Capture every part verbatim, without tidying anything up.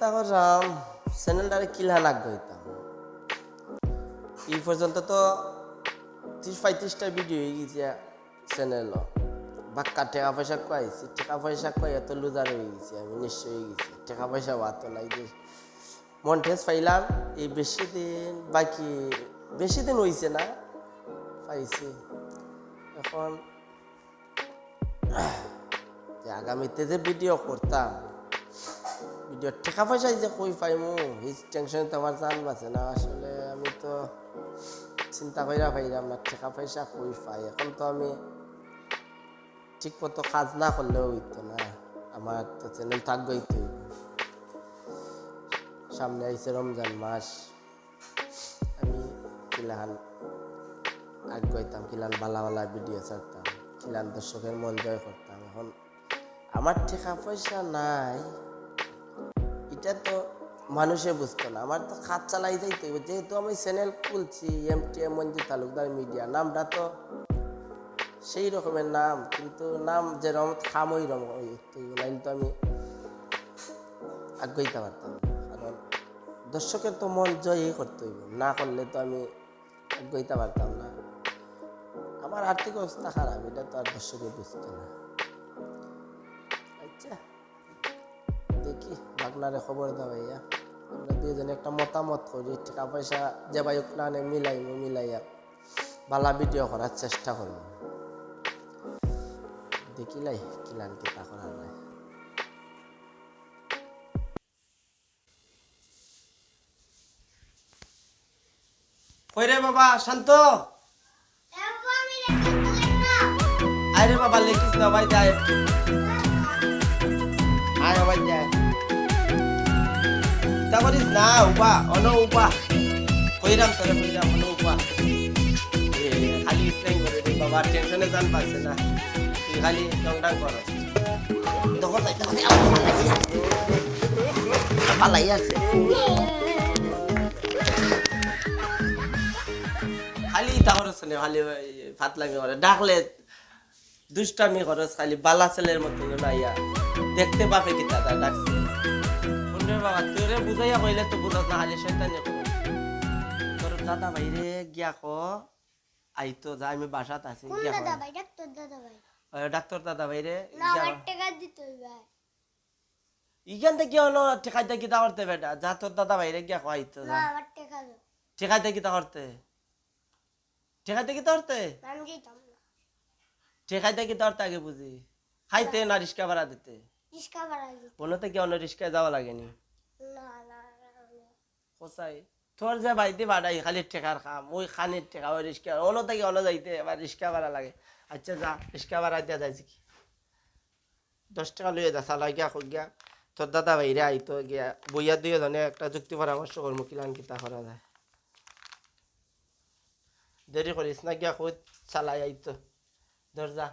চিন্তা করলাম, চ্যানেলটারে কিলান আগাইতাম। এই পর্যন্ত তো ত্রিশ পঁয়ত্রিশটা ভিডিও অই গেছে চ্যানেলও। বাক্কা টেকা পয়সা খুয়াইছি, টেকা পয়সা খুয়াইয়া তো লুজার অই গেছি আমি, নিঃস্ব অই গেছি। টেকা পয়সা অত নাই যে মন্টেজ পাইলাম, এই বেশি দিন বাকি, বেশি দিন অইছে না, পাইছি। এখন যে আগামীতে যে ভিডিও করতাম, ভিডিও টেকা পয়সা যে কই পাইমু, এই টেনশনে তো আমার জান বাঁচে না। আসলে আমি তো চিন্তা কইরা পাইলাম না টেকা পয়সা কই পাই। এখন তো আমি ঠিক মতো কাজ না করলেও অইতো না, আমার তো চ্যানেল থাকবেই তো। সামনে আইছে রমজান মাস, আমি কিলান আগাইতাম, কিলান বালা বালা ভিডিও ছাড়তাম, কিলান দর্শকের মন জয় করতাম। এখন আমার টেকা পয়সা নাই, ইটা তো মানুষে বুঝতো না। আমার তো কাজ চালাই যাইতে অইবো, যেহেতু আমি চ্যানেল খুলছি M T M Manju Talukdar media, নামটা তো সেই রকমের নাম, কিন্তু নাম যেরকম কাম ওই রকম অইতো অইবো, নাইলে তো আমি আগাইতাম পারতাম না। কারণ দর্শকের তো মন জয়ই করতে অইবো, না করলে তো আমি আগাইতাম পারতাম না। আমার আর্থিক অবস্থা খারাপ, ইটা তো আর দর্শকে বুঝতো না। আচ্ছা, দেখি, ভাগনারে খবর দেওয়াইয়া আমরা দুইজনে একটা মতামত করি, টেকা পয়সা যে ভাই হোক না আনে মিলাইমু, মিলাইয়া বালা ভিডিও করার চেষ্টা করমু। দেখিলাই কিলান কিতা করা যায়। কই রে বাবা, শান্ত? আয় রে বাবা, লেখিস না, ভাই, যায়। আয়, ভাই, যায়। তা করিস না, উবা, অনো উবা। কইরাম তোরে, কইরাম, অনো উবা। এ, খালি ইসলাম করে রে বাবা, টেনশনে জান বাঁচে না। তুই খালি টংটাং কর। দেখো, দেখো, দেখো, পালাই আছে। খালি ইতা করছ নে, খালি ওই ফাতলামি করে। ডাকলে দুষ্টামি করছ, খালি বালা ছেলের মতো না ইয়া। দেখতে বাপে কিতা তা ডাকছে। হুন রে বাবা, তোরে বুঝাইয়া কইলে তো বুঝছ না, খালি শয়তানি করছ। তোর দাদা ভাইরে গিয়া ক, আইতো যা, আমি বাসাত আছি, কোন গিয়া দাদা কও। ভাই? ডাক্তার দাদা ভাই। ওই ডাক্তার দাদা ভাইরে না, গিয়া আমার ক। টেকা দিতে অইবো ভাই। ইখান থাকি অনো টেকাইতে কিতা করতে বেটা? যা তোর দাদা ভাইরে গিয়া কও আইতো না, যা। আমার টেকা দাও। টেকাইতে কিতা করতে? টেকাইতে কিতা করতে? আমি যাইতাম না। টেকাইতে কিতা করতে আগে বুঝি। খাইতে না। না রিক্সা ভাড়া দিতে? রিক্সা ভাড়া দিতে। অনো থাকি অনো রিক্সায় যাওয়া লাগেনি? না, না, না, না। কোথায়? তোর যে বাড়িতে ভাড়াই খালি টেকার কাম, ওই খানির টেকা, ওই রিক্সা, অনো থাকি অনো যাইতে আবার রিক্সা ভাড়া লাগে। আচ্ছা যা, রিক্সা ভাড়া দিয়া যাইছি কি? দশ টেকা লইয়া যা, চালাই গিয়া, কই গিয়া, তোর দাদা ভাইরে আইতো গিয়া, বইয়া দুইও জনে একটা যুক্তি পরামর্শ করমু, কিলান কিতা করা যায়। দেরি করিস না, গিয়া কই চালাই আইতো। ধর যা।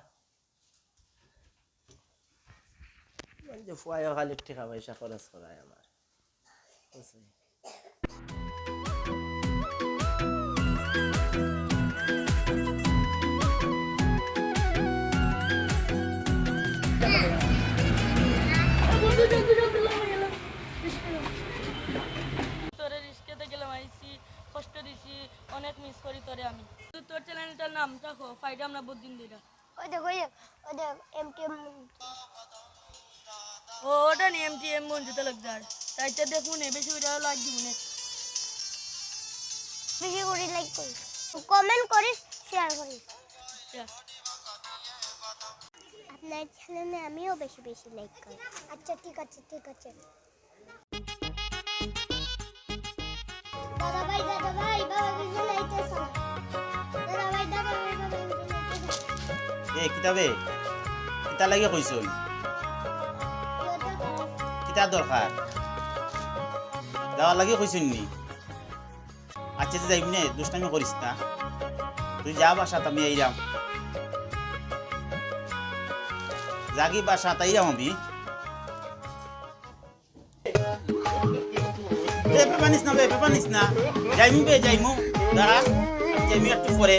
মানে যে ফুয়াইও খালি টেকা পয়সা খরচ করায় আমার। বুঝলি? তোরে রিস্কেতে গেলাম, আইছি, কষ্ট দিছি, অনেক মিস করি তোরে আমি। তুই তোর চ্যানেলটার নামটা কো, ফাইডা আমরা বহুত দিন ধরে। ওই দেখ, ওই দেখ, ওই দেখ, এম টি এম। ও, ওটা নি এম টি এম মঞ্জু তালুকদার। তাইতে দেখুন, এ বেশি করে লাইক দিবুন। বেশি করে লাইক করিস, কমেন্ট করিস, শেয়ার করিস। আচ্ছা। আপনার চ্যানেলে আমিও বেশি বেশি লাইক করি। আচ্ছা, ঠিক আছে, ঠিক আছে। দাদা ভাই, দাদা ভাই, বাবা বিজন আইতেছে। দাদা ভাই, দাদা ভাই, বাবা বিজন আইতেছে। এ, কিতা বে? কিতা লাগি কইছইন? কিতা দরকার? যাওয়ার লাগি কইছইন নি? আচ্ছা, আচ্ছা, যাইমু নে, দুষ্টামি করিস না। তুই যা বাসাত, আমি আইরাম। যাগি বাসাত, আইরাম আমি। এ, পেপানিস না বে, পেপানিস না। যাইমু বে, যাইমু। দাঁড়া, আমি যাইমু একটু পরে।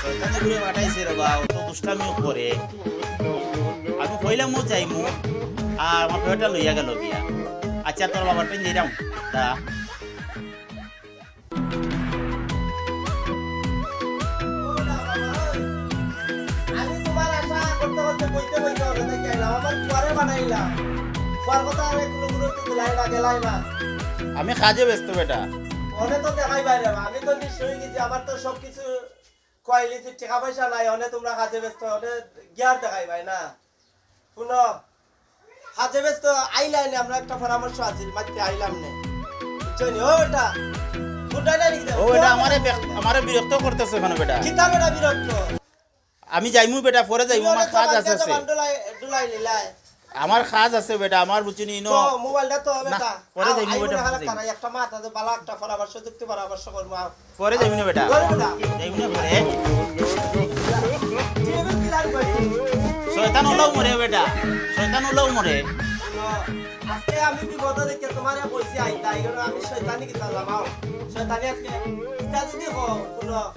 শয়তানে ঘুরে পাঠাইছে রে বা, অত দুষ্টামিও করে। আমি কইলাম, "ও যাইমু।" আর আমার বেটা লইয়া গেল গিয়া। আচ্ছা, তোর বাবার পেন যাইরাম। তা আমি তোমার আশা করতে করতে বইতে বইতে অনে থাকি আইলাম। আমার ফুয়ারে বানাইলাম। ফুয়ার কথা আর কোনো কোনো একটু দিলাই না, গেলাই না। আমি কাজে ব্যস্ত বেটা। অনে তো দেখাই বাইরে, আমি তো নিঃস্ব হয়ে গেছি, আমার তো সব কিছু কইলিছি, টাকা পয়সা নাই, অনে তোমরা কাজে ব্যস্ত, অনে গিয়ার দেখাই ভাই না। শুনো, কাজে ব্যস্ত আইলাই না, আমরা একটা পরামর্শ আছিল, মাত্র আইলাম নে। বুঝছো নি? ও বেটা, শুনলাই না নি? ও বেটা, আমারে বেক-, আমারে বিরক্ত করতেছো কেন বেটা? কিতা বেটা বিরক্ত? আমি যাইমু বেটা, পরে যাইমু, আমার কাজ আছে। ডুলাই, ডুলাই নিলাই। আমার কাজ আছে বেটা, আমার বুঝছো নি, ইনো তো মোবাইলটা তো না, বেটা। পরে আও, যাইমু আইমু বেটা, না, পরে যাইমু। একটা মাত আছে, বালা একটা পরামর্শ, যুক্তি পরামর্শ করবো, আও। পরে যাইমু না বেটা। পরে বেটা। যাইমু না পরে। তুই এবার কি লাভ করছিস? শয়তান হলাও মরে বেটা, শয়তান হলাও মরে। শুনো, আজকে আমি বিপদে দেখে তোমারে কইছি আইতা, এই জন্য আমি শয়তানি কিতা লামাও। শয়তানি আজকে ইটা যদি কও, শুনো,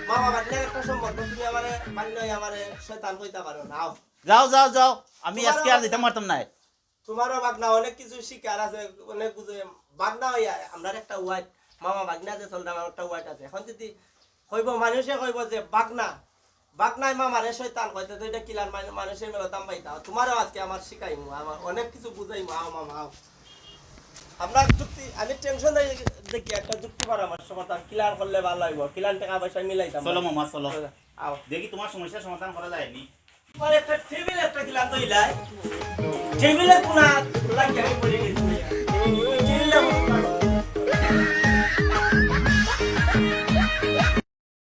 মা বাবার লগে একটা সম্পর্ক, তুমি আমারে, মান্য আমারে শয়তান কইতা পারো না, আও। যাও, যাও, যাও, আমি তোমার আজকে আর আমার দিতাম পারতাম না। তোমারও ভাগনা অনেক কিছু শিকার আছে, অনেক বুঝে। ভাগনা হইয়া আমরার একটা ওয়াইট, মামা ভাগনা যে চলতাম, আমার একটা ওয়াইট আছে। এখন যদি কইব, মানুষে কইব যে ভাগনা, ভাগনায় মামারে শয়তান কইতে, তো এটা কিলার মানু-, মানুষের মেলা দাম পাইতা। তোমারও আজকে আমার শিখাইমু, আমার অনেক কিছু বুঝাইমু। আও মামা, আও। আমরা যুক্তি, আমি টেনশন দেখি একটা যুক্তি পরামর্শ করতাম, কিলার করলে ভালো হইব, কিলার টাকা পয়সা মিলাইতাম। চলো মামা, চলো। আও। দেখি তোমার সমস্যার সমাধান করা যায়নি। তোমার একটা টেবিল একটা কিলার দইলাই। টেবিলে কোনা লাগিয়া আমি পড়ে গেছি।